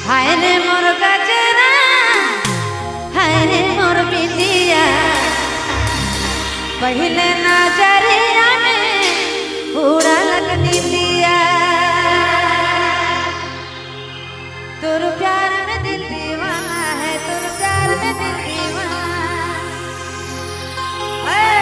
हाय रे मोर गजरा, हाय रे मोर बिंदिया, पहले नजरिया में पूरा लग निंदिया। तोर प्यार में दिल दीवाना है, तोर प्यार में दिल दीवाना है।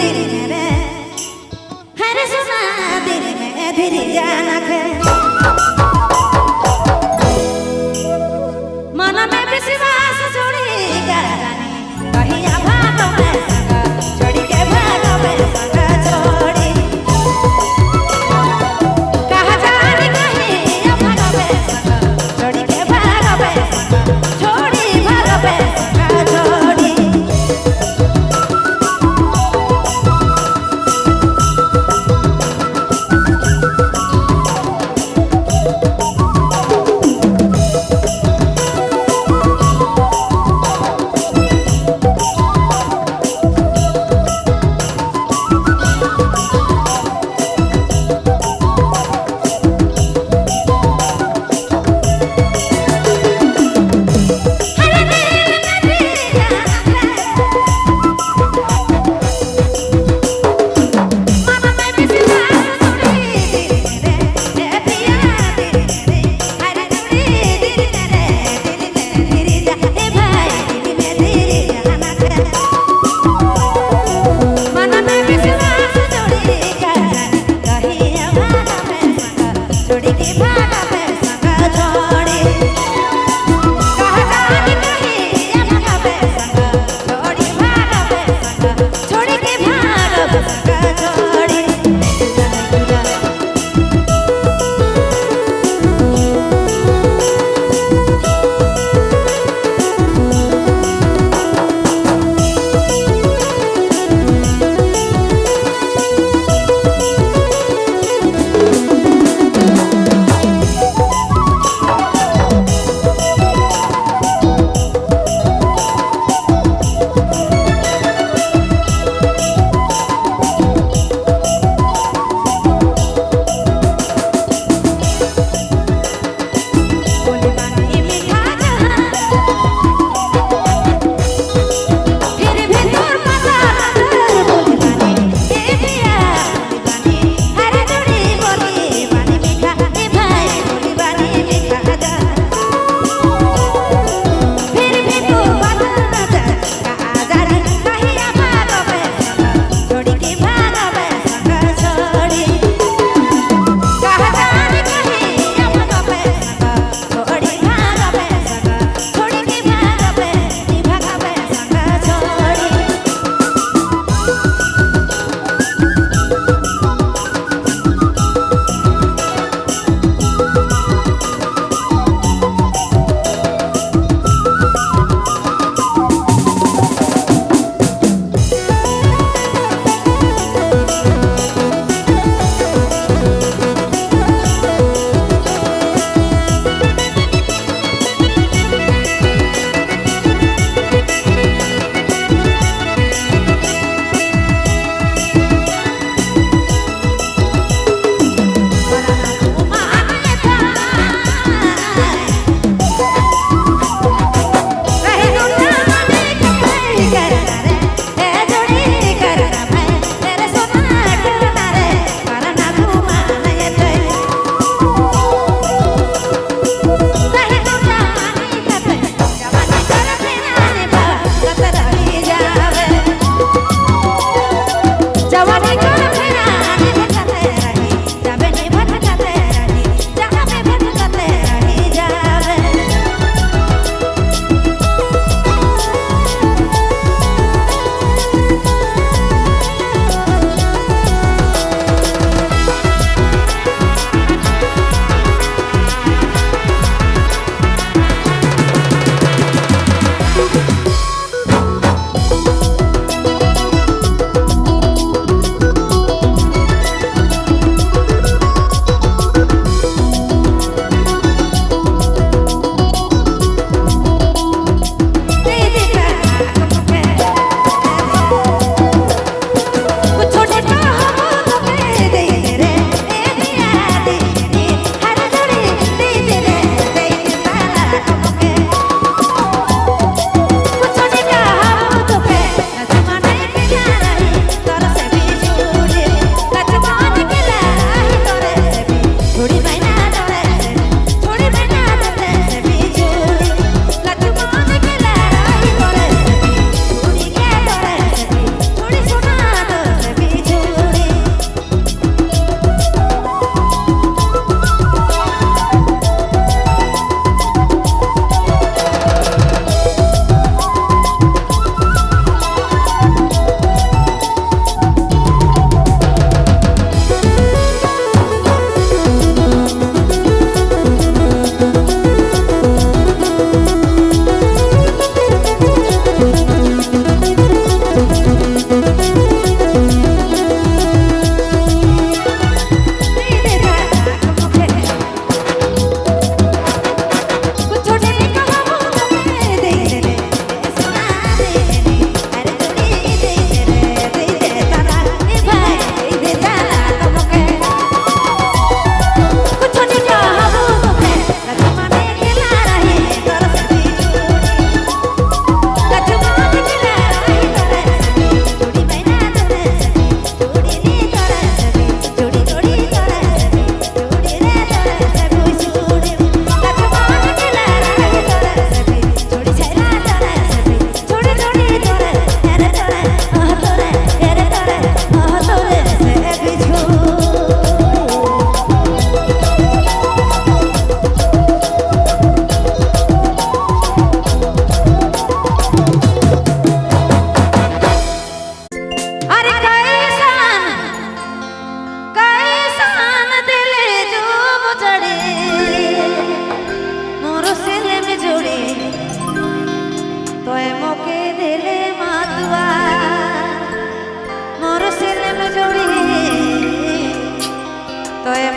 दिल मेरे, हर सुना दिल में धीरे जाना है। मन में विश्वास छोड़ी जानी कहिया भागो में संग छोड़ी के भागो में संग छोड़ी, कहा जानी कहिया भागो में संग छोड़ी के भागो में संग छोड़ी, भागो में संग छोड़ी।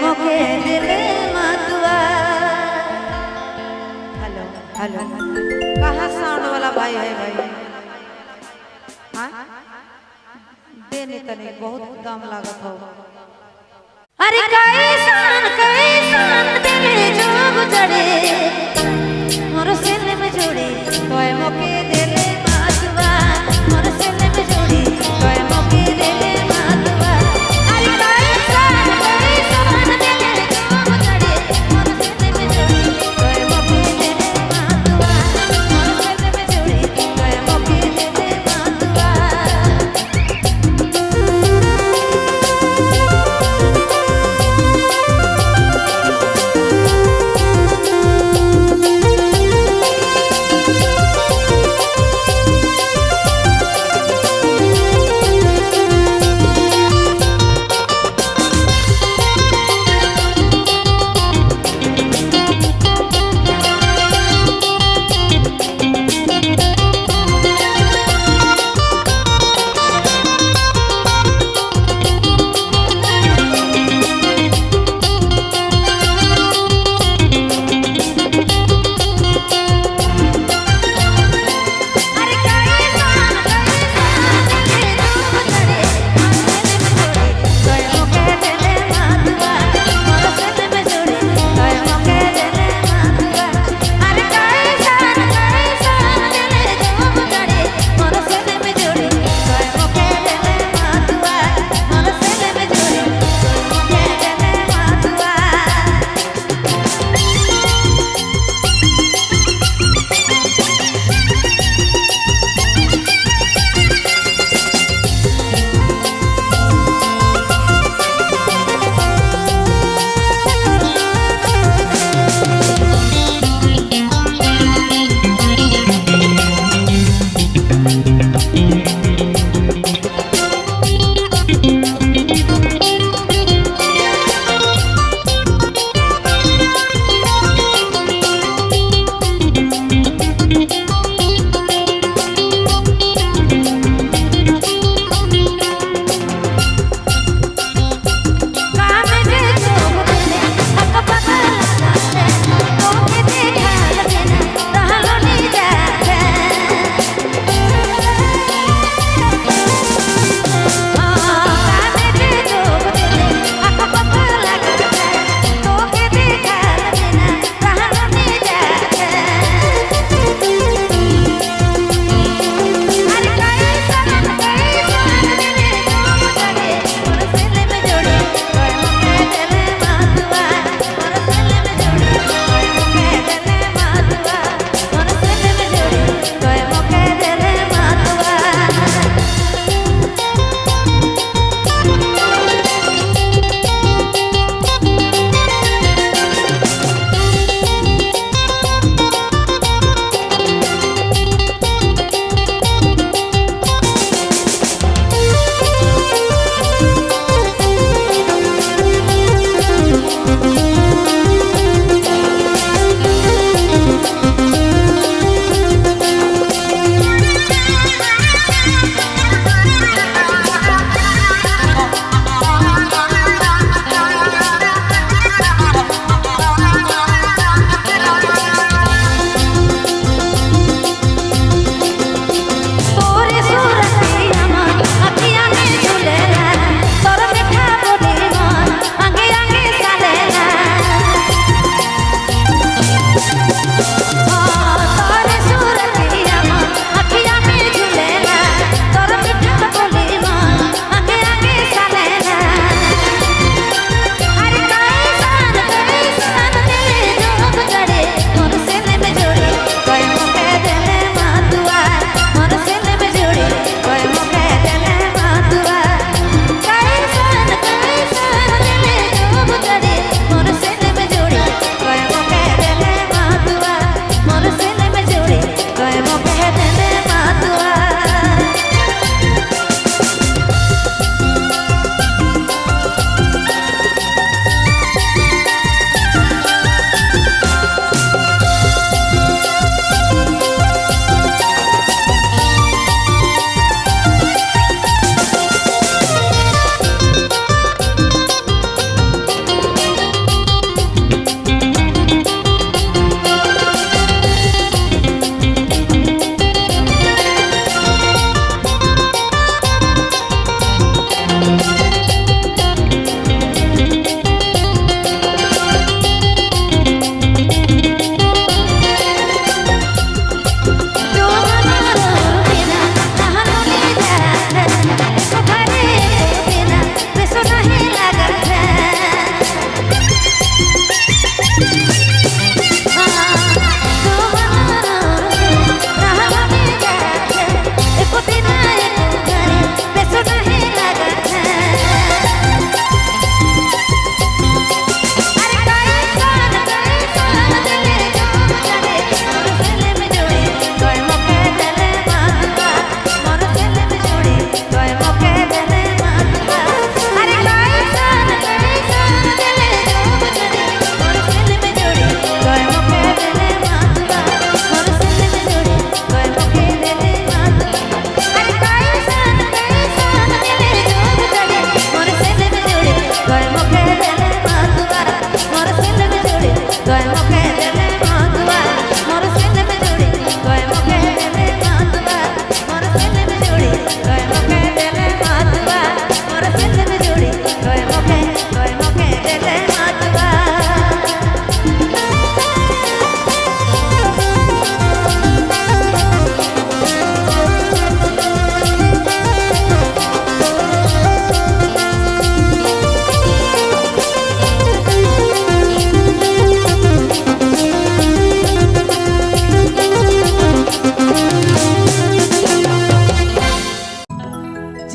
मोके दिले मतवा। हेलो हेलो, कहाँ साउंड वाला भाई है भाई? हाँ, दे नहीं तनी, बहुत दाम लागत हो। अरे कैसन कैसन दिले जोग जड़े, मोर सीने में जोड़ी तोय मोके दिले मातवा। मोर सीने में जोड़ी तोय मोके दिले मातवा। अरे कैसन कैसन दिले जोग जड़े, मोर सीने में जोड़ी तोय मोके दिले मातवा। मोर सीने में जोड़ी तोय मोके दिले मातवा।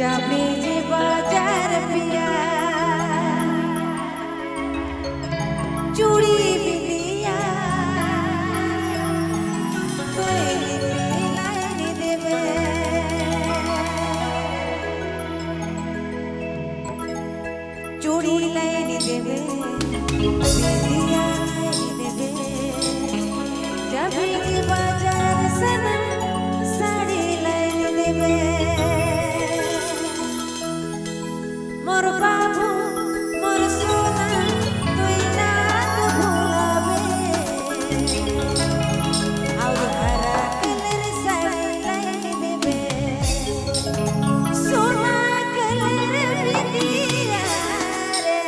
जाबे जे बाजार पिया, चूड़ी बिंदिया तोय लाइन देवे। चूड़ी लाइन देवे, बिंदिया लाइन देवे, जाबे जे बाजार सनम साड़ी लाइन देवे। मोर बाबू मोर सोना तुई नाक भुलावे, और हरा कलर साड़ी लाइन देवे, सोना कलर बिंदिया रे।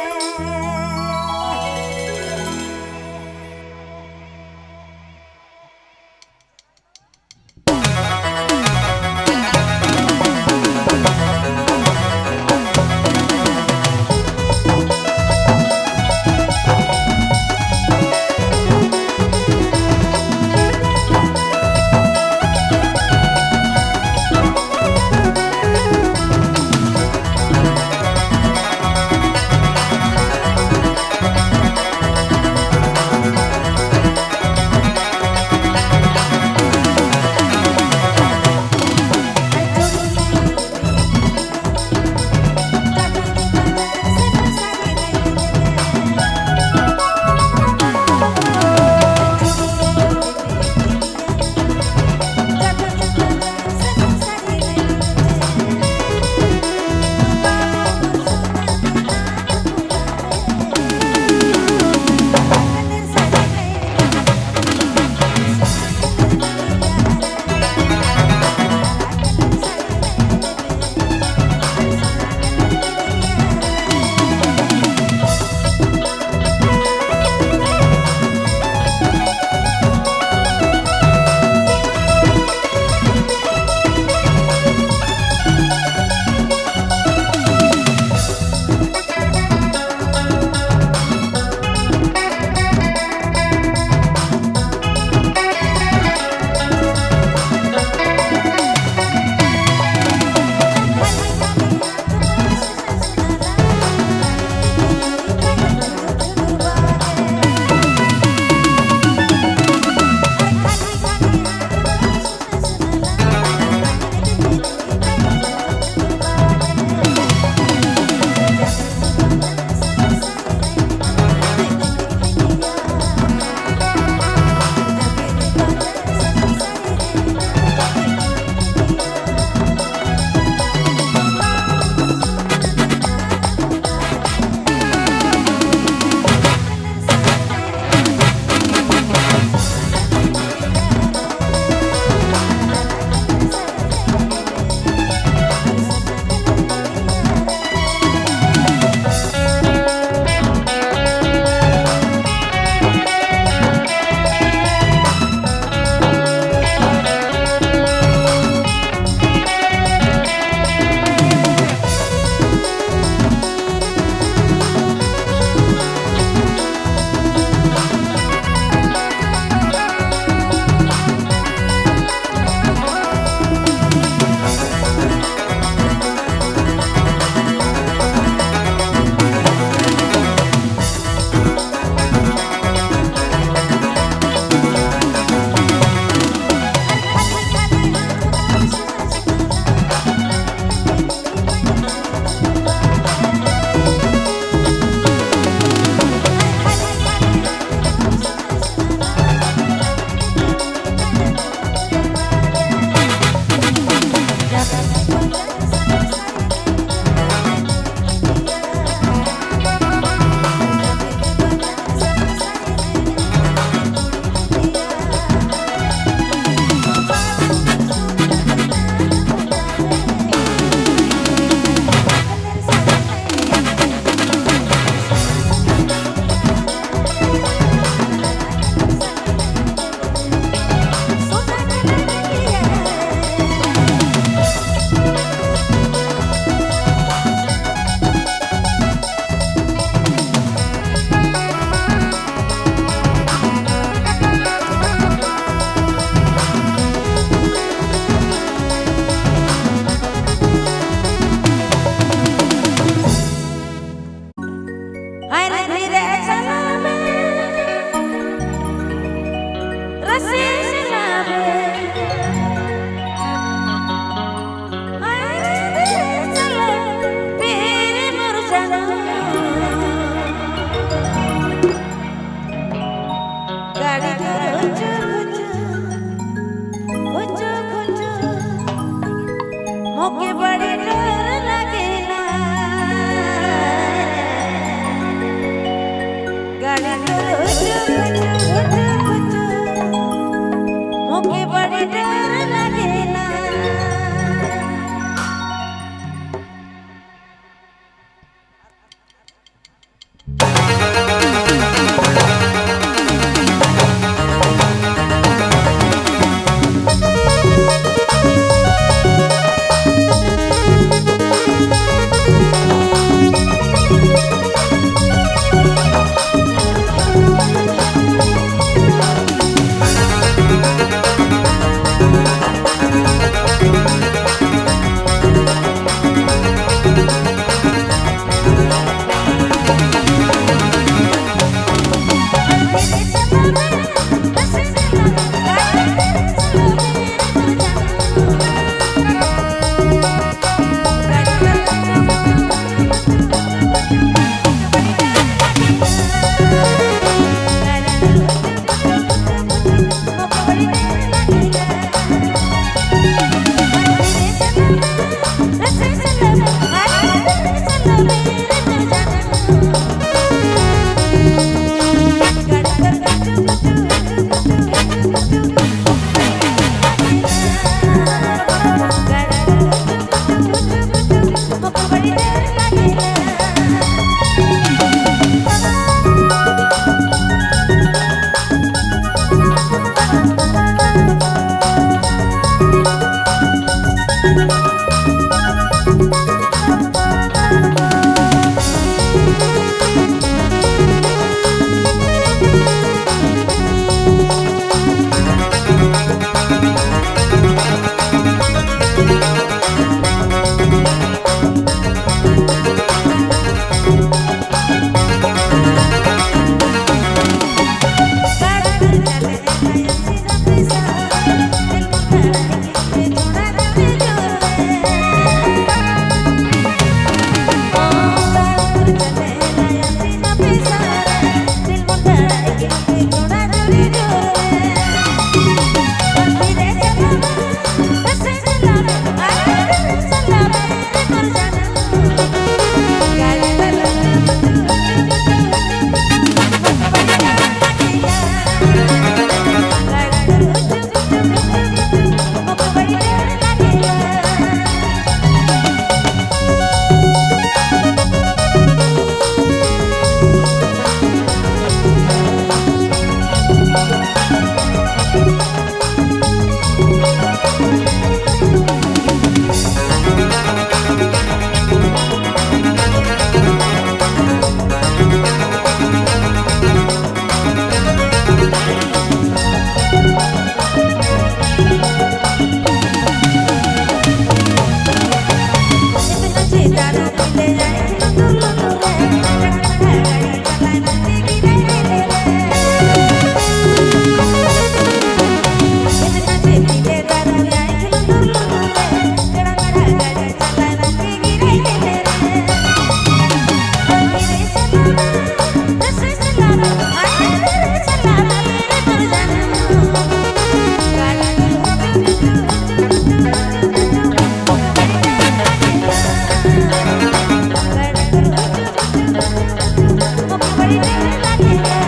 बड़ी डर लागेला।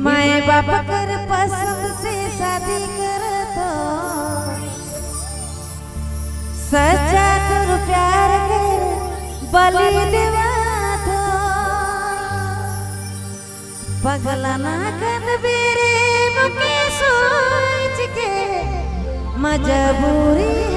माए बाप कर पसंद से शादी कर तो सच्चा कर प्यार कर बलि देवा तो पगला ना कन बेरे मुके सोच के मजबूरी है।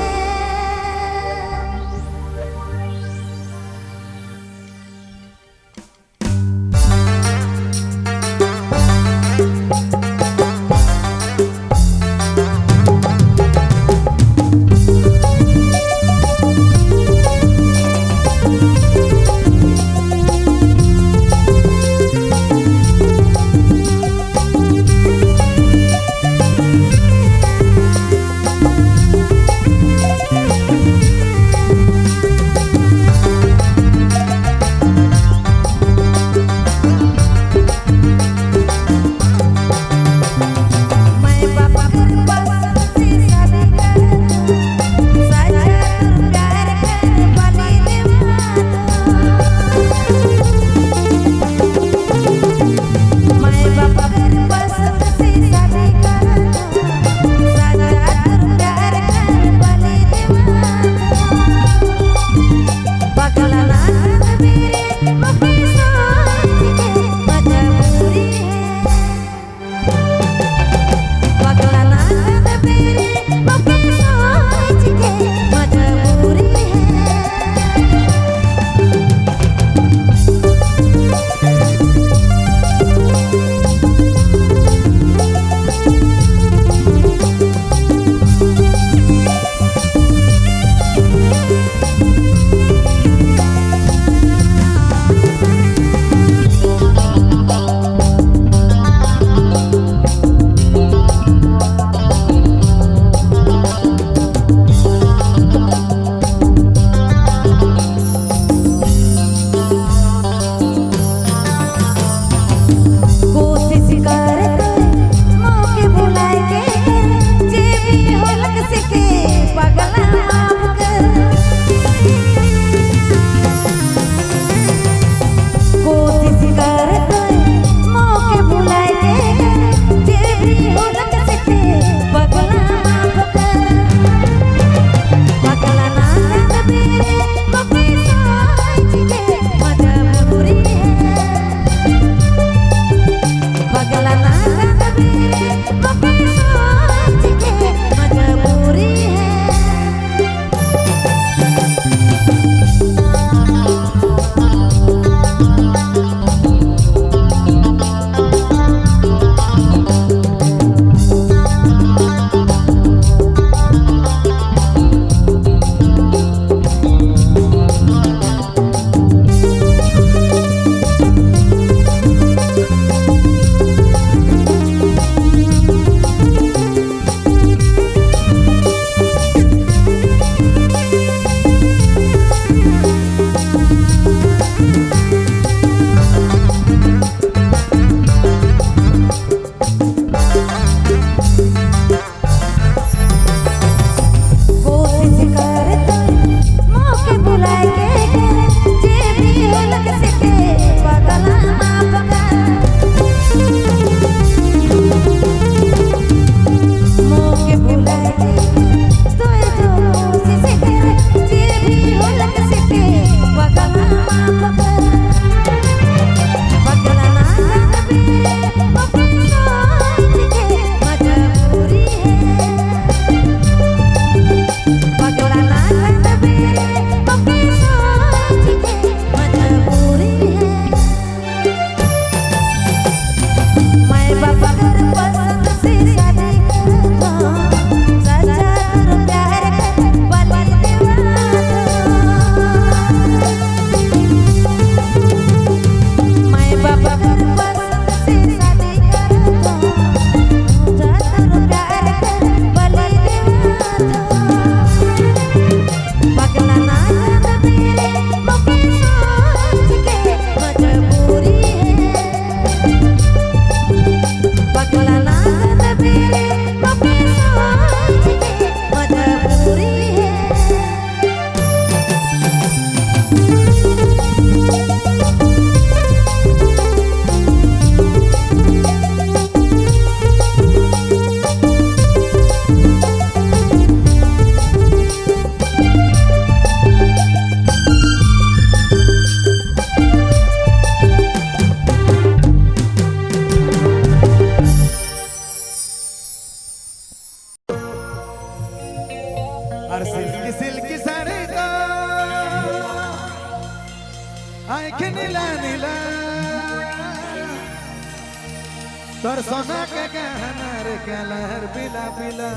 तोर सोना के गहना रे कलर पीला पीला,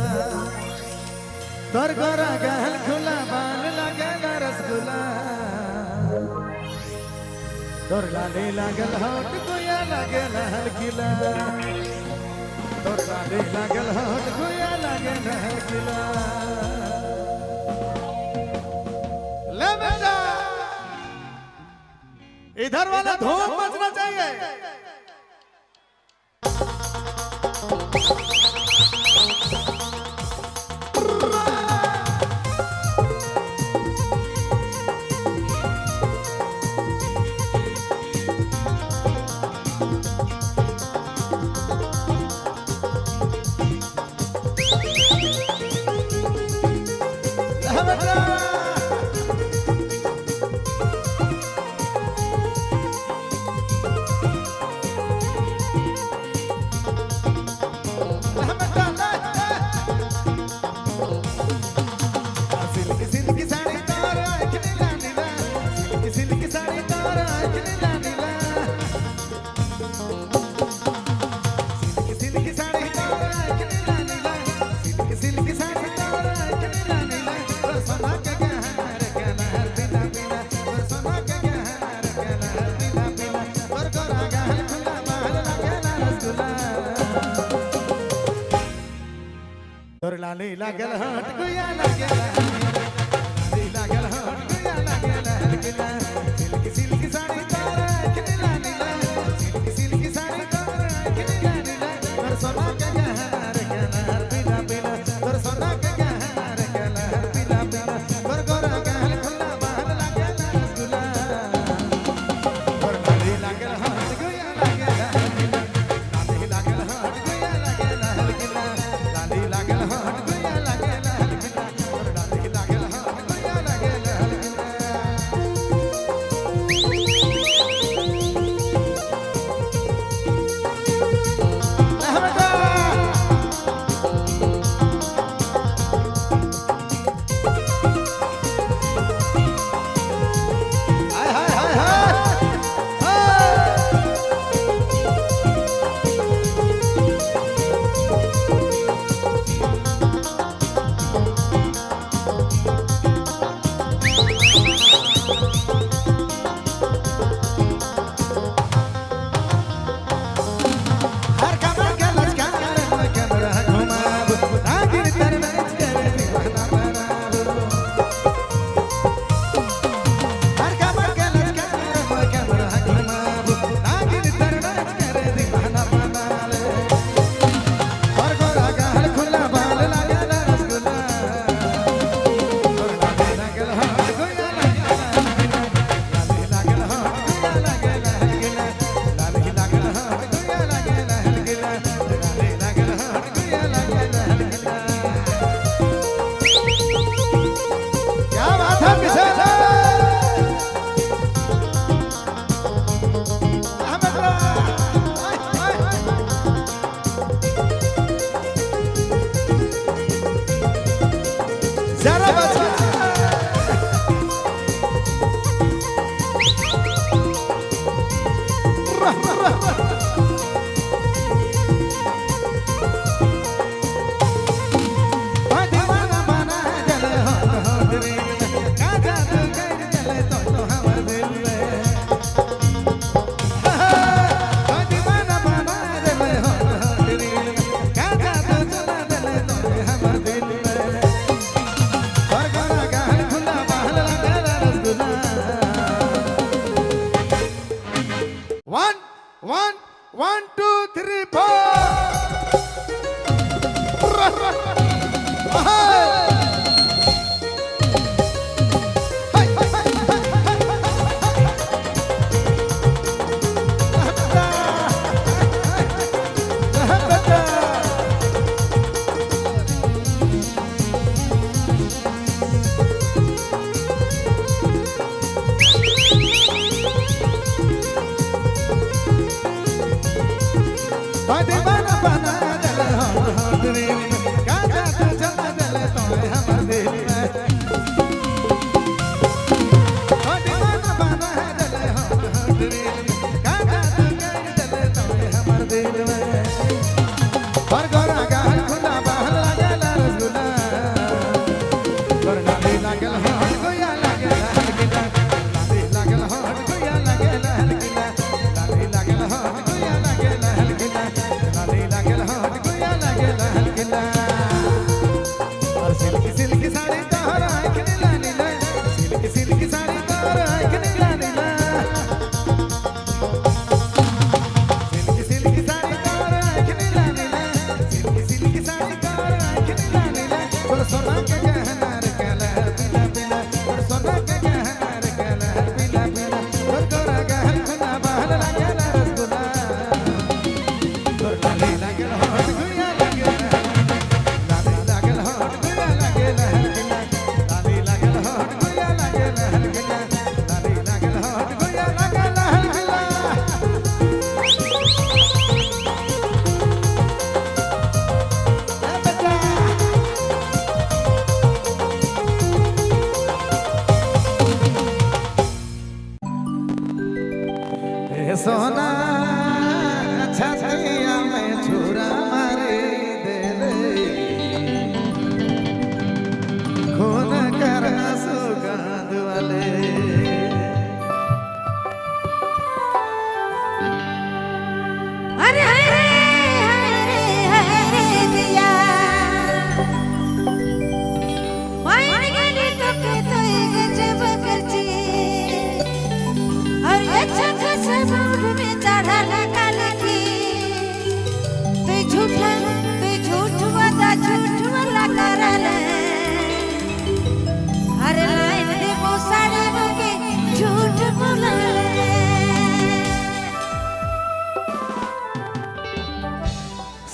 तोर गोरा गहल खुला बाल लागेला रसगुल्ला, तोर लाली लागल होट गुया लागेला हलकिला, तोर लाली लागल होट गुया लागेला हलकिला। ले बेटा, इधर वाला धूम मचना चाहिए। ले बेटा। तोर लाली लागल हट गुया लागल, लाली लागल हट गुया लागल हलकिला, सिल्क सिल्क साड़ी तारा नीला नीला, सिल्क सिल्क साड़ी तारा नीला नीला, तोर सोना के गहना रे कलर पीला पीला, तोर सोना के गहना रे कलर पीला पीला, तोर गोरा गहल खुला बाल लागल रसगुल्ला, तोर लाली लागल हट गुया लागल हलकिला, लाली लागल हट गुया लागल हलकिला, लाली लागल हट गुया लागल हलकिला, तोर लाली लागल हट गुया लागल हलकिला। ले बेटा। हाय हाय हाय हाय हाय। हर कमर के लचकार में कैमरा घुमाब, नागिन तर नाच करे दीवाना बनाब। हर कमर के लचकार में कैमरा घुमाब, नागिन तर नाच करे दीवाना बनाब। और गोरा गाल खुला बाल लागल रसगुल्ला, और लाली लागल हाथ गोया लागल हलकिला, लाली लागल हाथ गोया लागल हलकिला, लाली लागल हाथ गोया लागल हलकिला, लाली लागल हाथ गोया लागल हलकिला। क्या बात है पीछे। अहमद हाय हाय। जरा बचा। दीवाना बना चले होट होट रे, का जादू कर चले तो हमर दिल में। दीवाना बना चले होट होट रे, का जादू चला चले तो हमर दिल में। और गोरा गाल खुला बाल लागल रसगुल्ला। 1 1 1 2 3 4। हाय हाय हाय हाय। बेटा। दीवाना बना दले होट होट रे, का जादू चला दले तोरे हमर दिल में। दीवाना बना दले होट होट रे, का जादू कर दले तोरे हमर दिल में।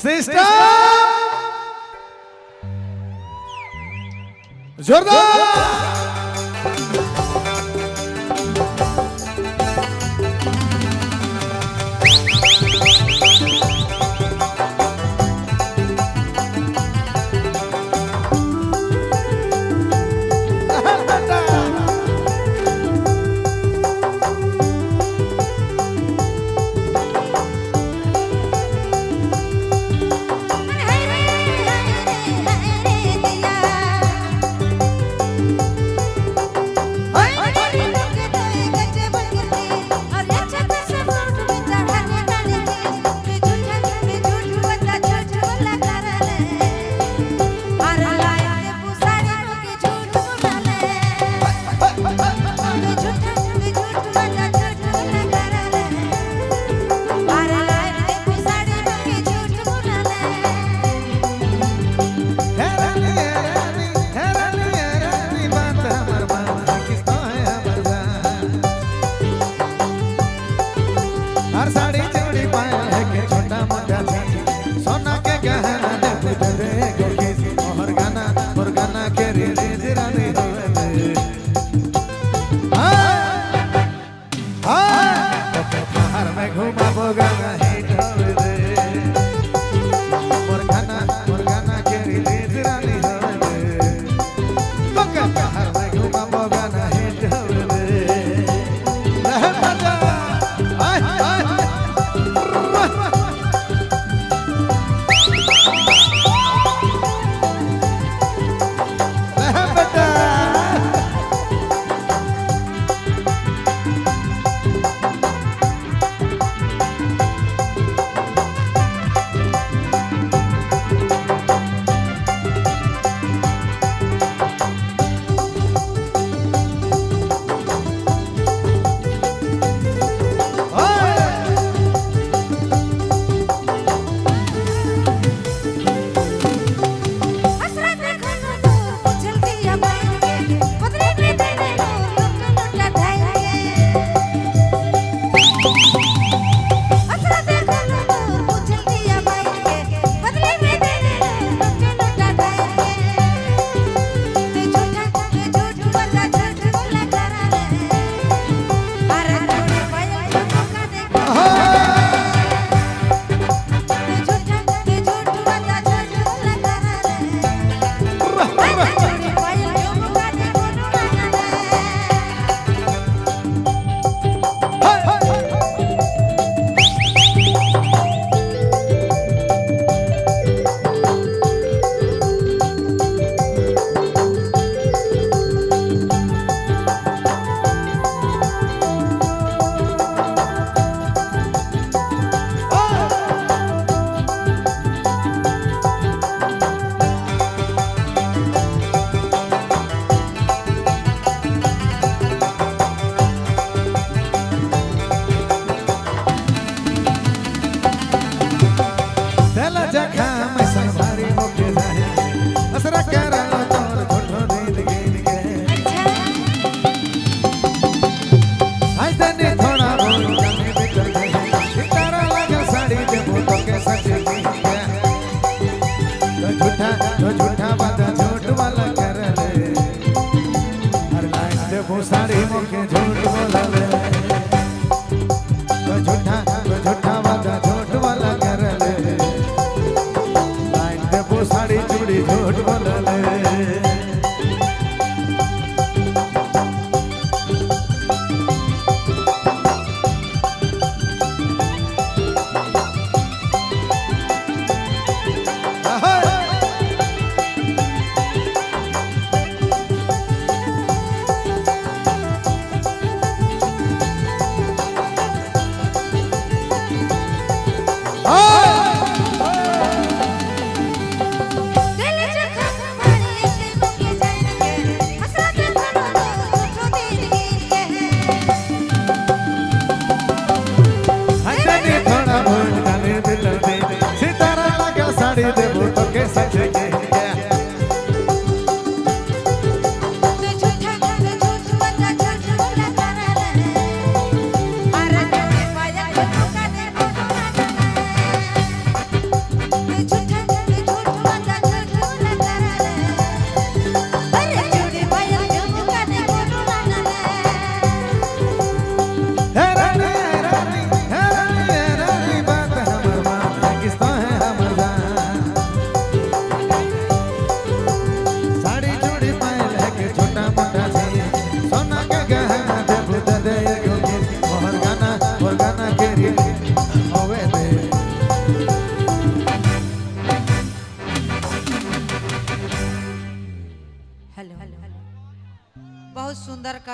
सिस्टम जोरदार।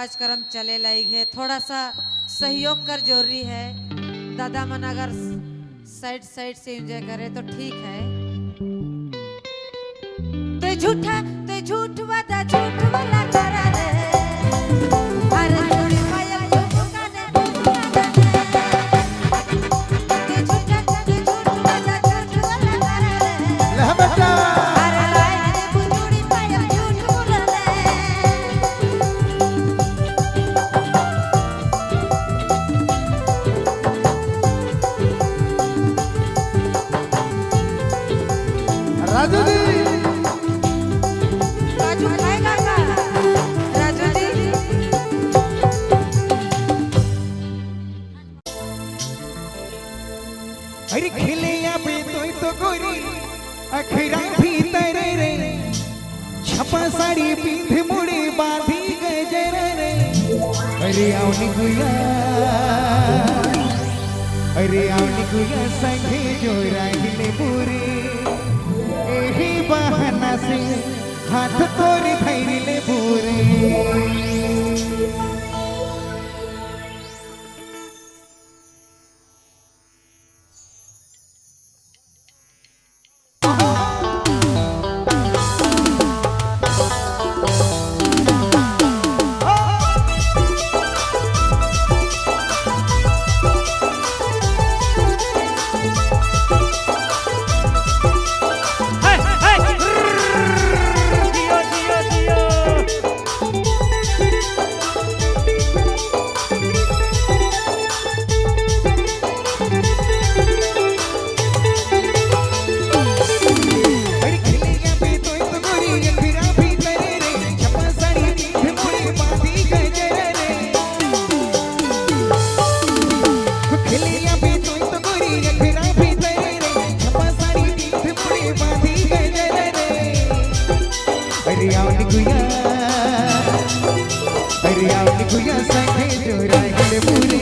कार्यक्रम चले लायक है। थोड़ा सा सहयोग कर जरूरी है। दादा मन अगर साइड साइड से एंजॉय करे तो ठीक है। तो झूठा तो झूठ वादा झूठ वाला करा रे, अरे चूड़ी पायल झुमका ने झुमका ने। तो झूठा तो झूठ वादा झूठ वाला करा रे, ले बेटा। अरे लाए रे चूड़ी पायल झूठ बोला रे। राजू जी, राजू खाएगा का? राजू जी, अरे खिले पे तो गोरी अखरा भीतर रे, छपा साड़ी पींध मुड़े बांधी गजर रे। अरे आवनी गुया, अरे आवनी गुया संगे जो राहिले पूरे, एही बहाना से हाथ तोरी धैले पूरे। जियो जियो जियो। अरे खिलिया पे तो गोरी अखरा भीतर रे, छपा साड़ी पीठ मुड़े बांधी गजर रे। खिलिया पे तो गोरी अखरा भीतर रे, छपा साड़ी पीठ मुड़े बांधी गजर रे। अरे आवनी गुया, अरे आवनी गुया संगे जो राहिले पूरे,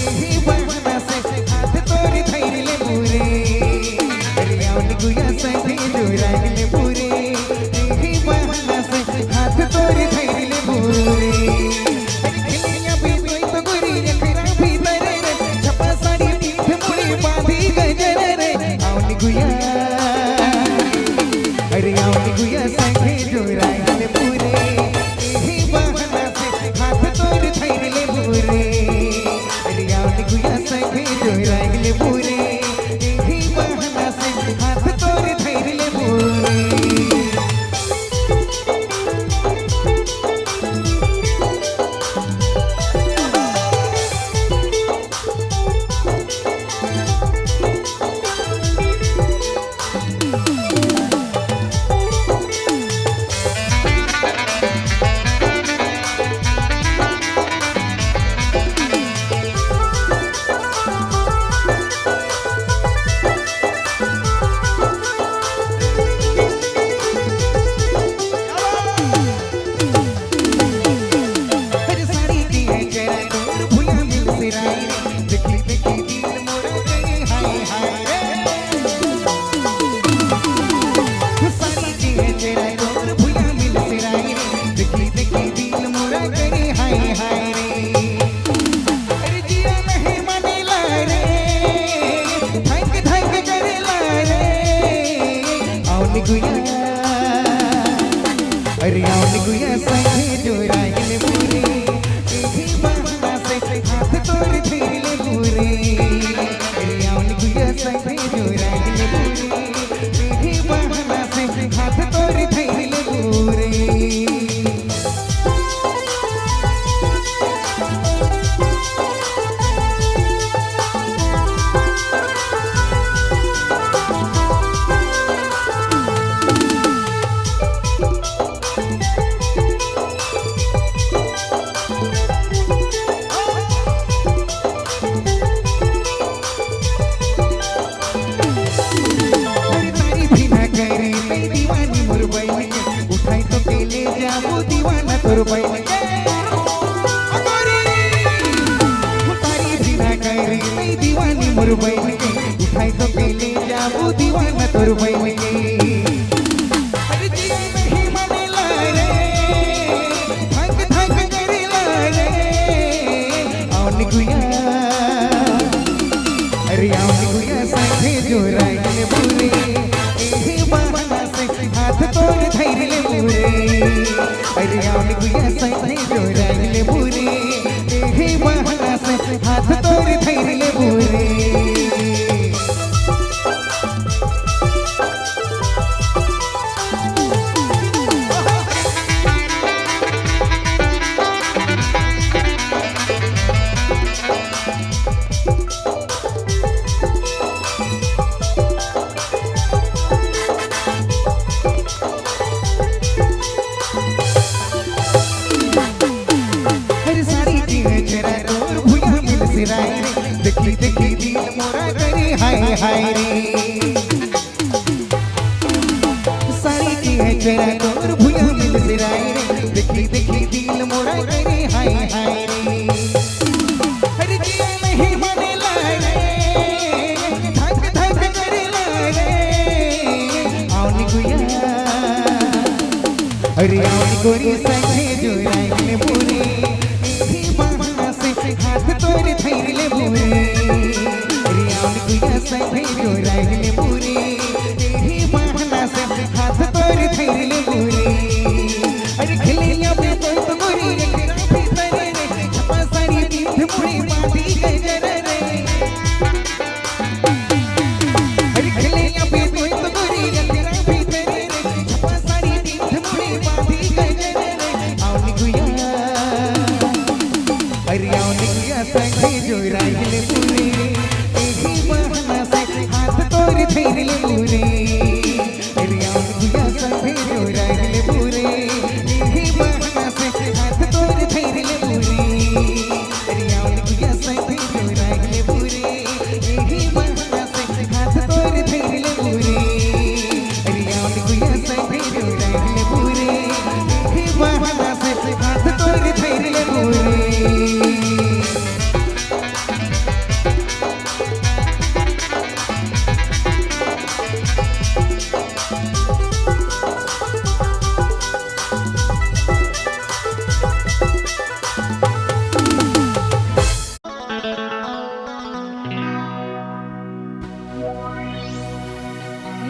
एही बहाना से हाथ तोरी धैले पूरे। अरे आवनी गुया संगे जो राहिले पूरे, एही बहाना से हाथ तोरी धैले पूरे। अरे खिलिया पे तो गोरी अखरा भीतर रे, छपा साड़ी पीठ मुड़े बांधी गजर रे। आवनी गुया, अरे आवनी गुया संगे जो राहिले पूरे, एही बहाना से हाथ तोर धैले पूरे। अरे आवनी गुया संगे जो राहिले पूरे, एही बहाना से हाथ तोर धैले पूरे। अरे साड़ी की है जरा तोर भुया मिल सिराई रे, देखी देखी दिल मोरा गए हाय हाय रे। साड़ी की है जरा तोर भुया मिल सिराई रे, देखी देखी दिल मोरा गए हाय हाय रे। अरे जिया नहीं मनेला रे, धक धक करेला रे। आवनी गुया, अरे आवनी गुया संगे जो राहिले पूरे, एही बहाना से हाथ तोर धैले पूरे। अरे आवनी गुया संगे जो राहिले पूरे, एही बहाना से हाथ तोर धैले पूरे। अरे तारी भी ना करे मैं दीवानी मोर बैल के, उठाई तो के ले जाबो दीवाना तोर बैल के। अगोरी तारी भी ना करे मैं दीवानी मोर बैल के, उठाई तो के ले जाबो दीवाना तोर बैल के। अरे जी नहीं मनेला रे, धक धक करेला संगे जोराइल बुरे एही बहाना से हाथ तोर धैरले बुरे अरे आउन गुया संगे जोराइल बुरे एही बहाना से हाथ तोर धैरले बुरे। हर सारी चीज चेरा तोर भुया मिल सिराई रे देखी देखी दिल मोरा करे हाय हाय रे सारी चीज चेरा तोर भुया मिल सिराई रे देखी देखी दिल मोरा करे हाय हाय रे हर जिया नहीं माने रे धक धक करे रे आओनी गुया अरे आओनी गोरी संगे जोराइले बुरे एही बहाना से हाथ तोर धैरले बुरे अरे आओनी गुया संगे जोराइले बुरे एही बहाना से हाथ तोर धैरले बुरे अरे खिलिया पे तो गोरी रखना भीतर रे छपा सारी दीठ मुड़ी बाती गजर रे अरे खिलिया पे तो गोरी रखना भीतर रे छपा सारी दीठ मुड़ी बाती गजर रे आओनी गुया अरे आओनी गुया संगे जोराइले बुरे एही बहाना से हाथ तोर धैरले बुरे अरे आओनी गुया संगे जोराइले बुरे एही बहाना से हाथ तोर धैरले बुरे अरे आओनी गुया संगे जोराइले बुरे एही बहाना से हाथ तोर धैरले बुरे अरे आओनी गुया संगे जोराइले बुरे एही बहाना से हाथ तोर धैरले बुरे।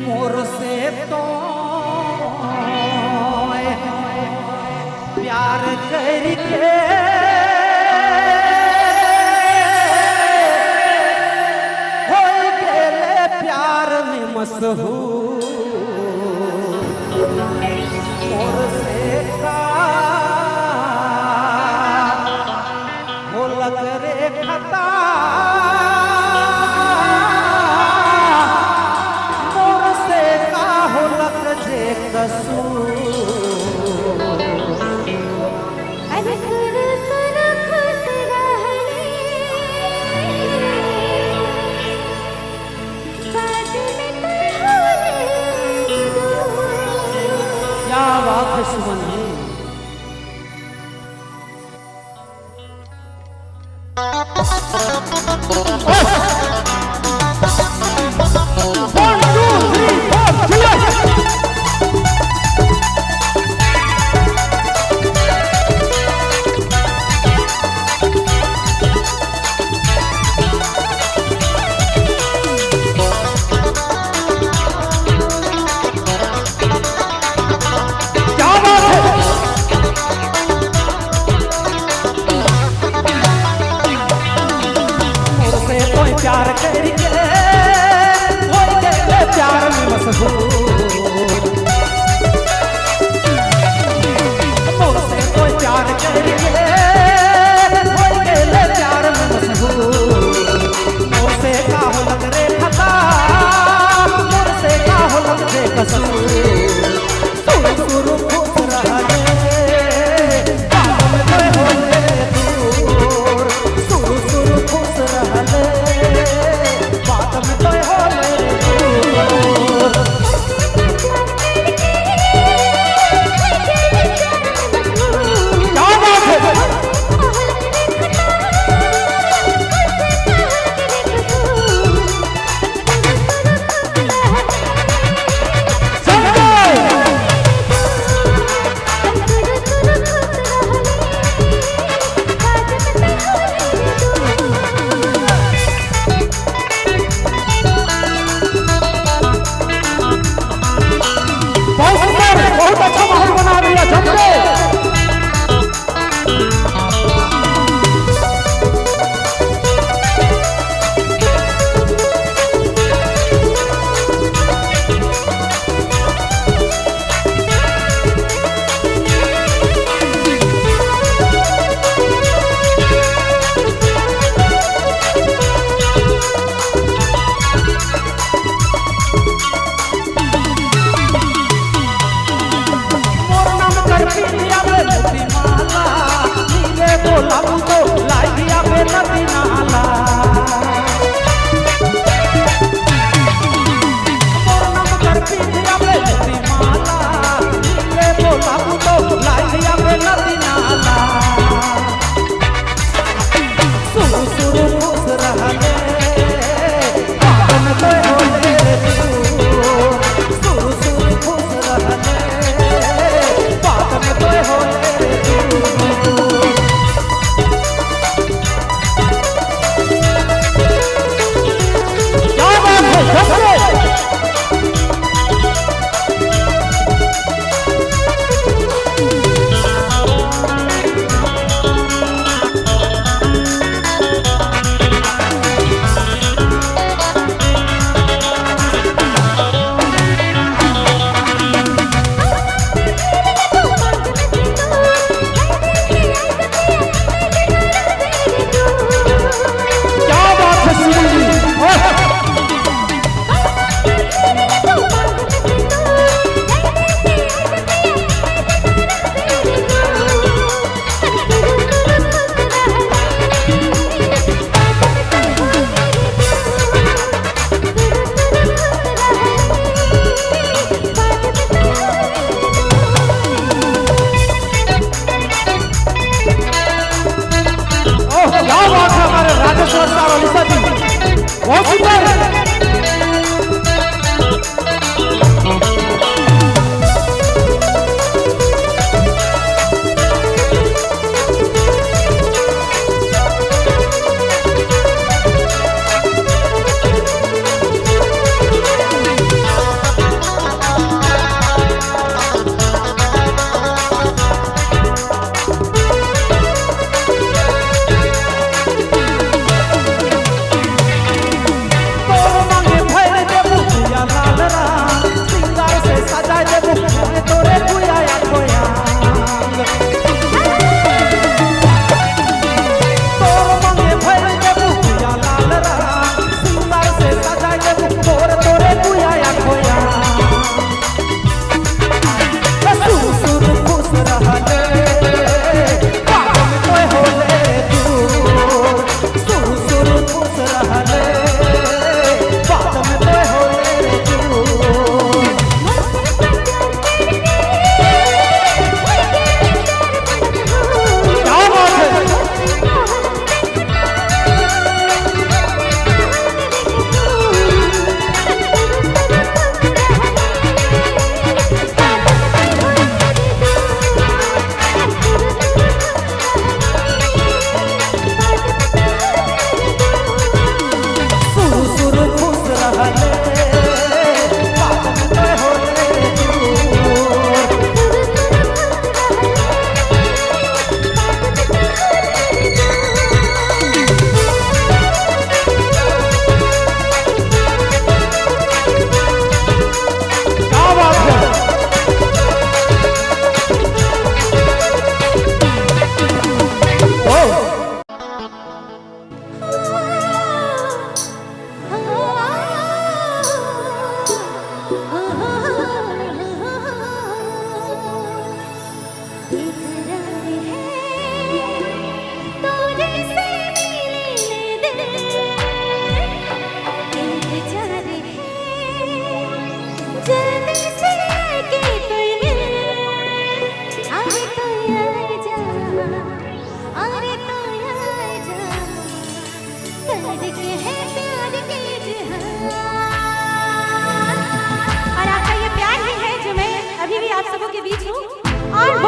मोर से तो प्यार करके हो गेले प्यार में मशहूर मोर से का होलक रे खता मोर से का होलक जे कसूर। अरे कर कर खुश रहने बाद में तो होने दो। क्या बात है सुमन जी। क्या बात है।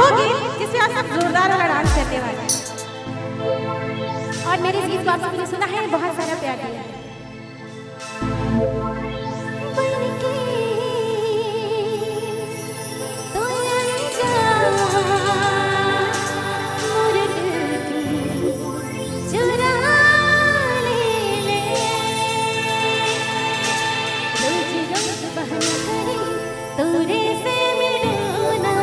वो गीत जिसमें आप सब जोरदार वाला डांस करने वाले हैं। और मेरे इस गीत को आप सभी ने सुना है, बहुत सारा प्यार दिया है। बनके तो जा मोर दिल के चुरा ले ले, रोज रोज बहाना करे तोरे से मिलना,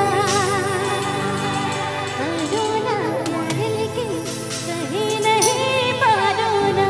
करो ना प्यार लेकिन कहीं नहीं पारो ना।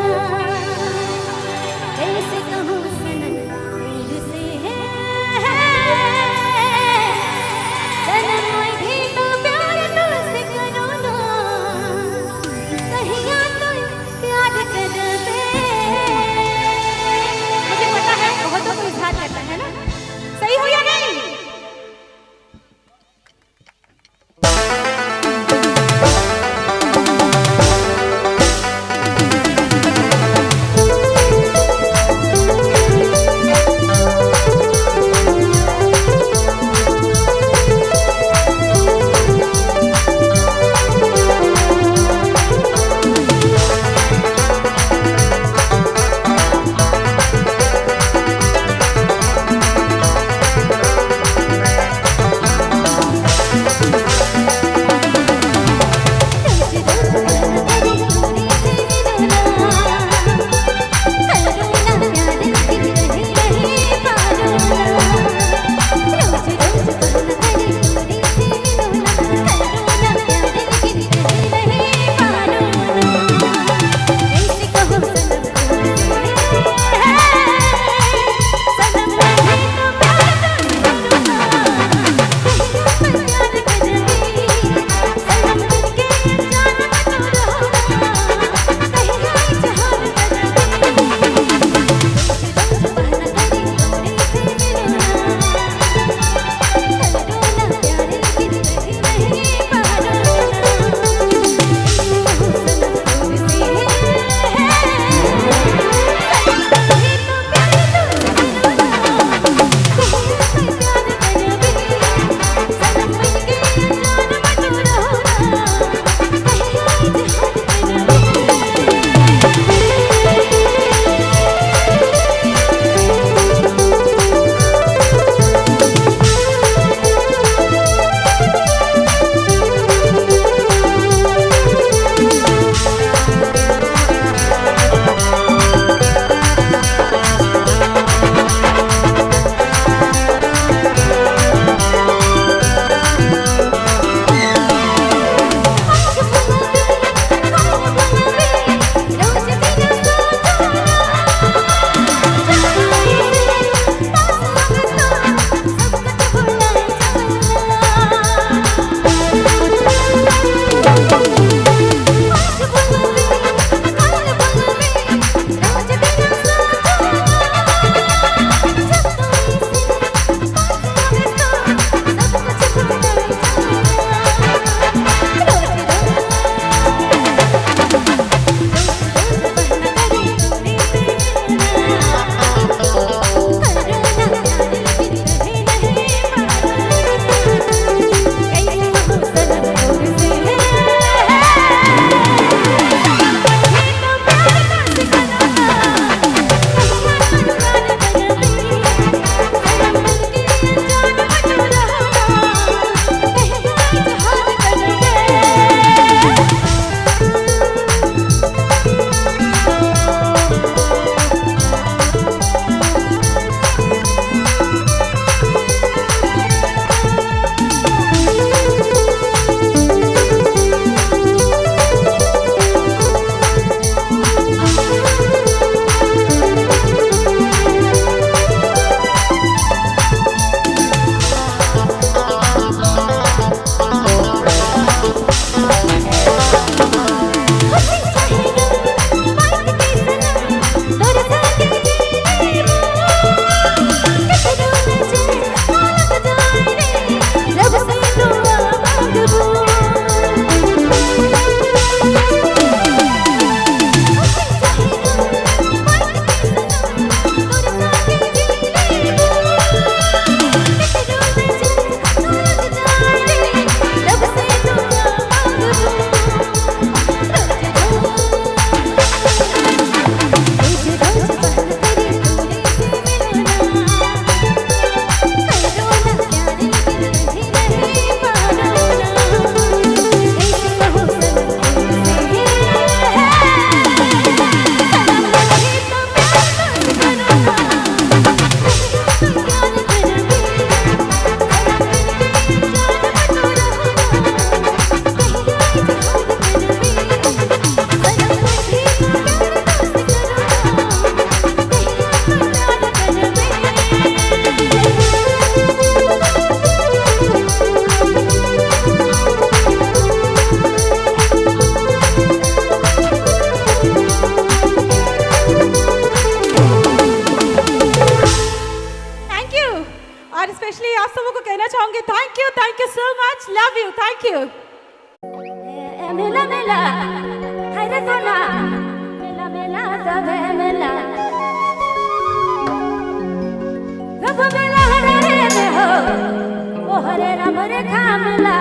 स्पेशली आप सबों को कहना चाहूंगी, thank you, thank you so much, love you, thank you. मेला मेला हाय रे सोना, मेला मेला सब मेला, सब मेला हरे में हो, ओ हरे राम रे खामला।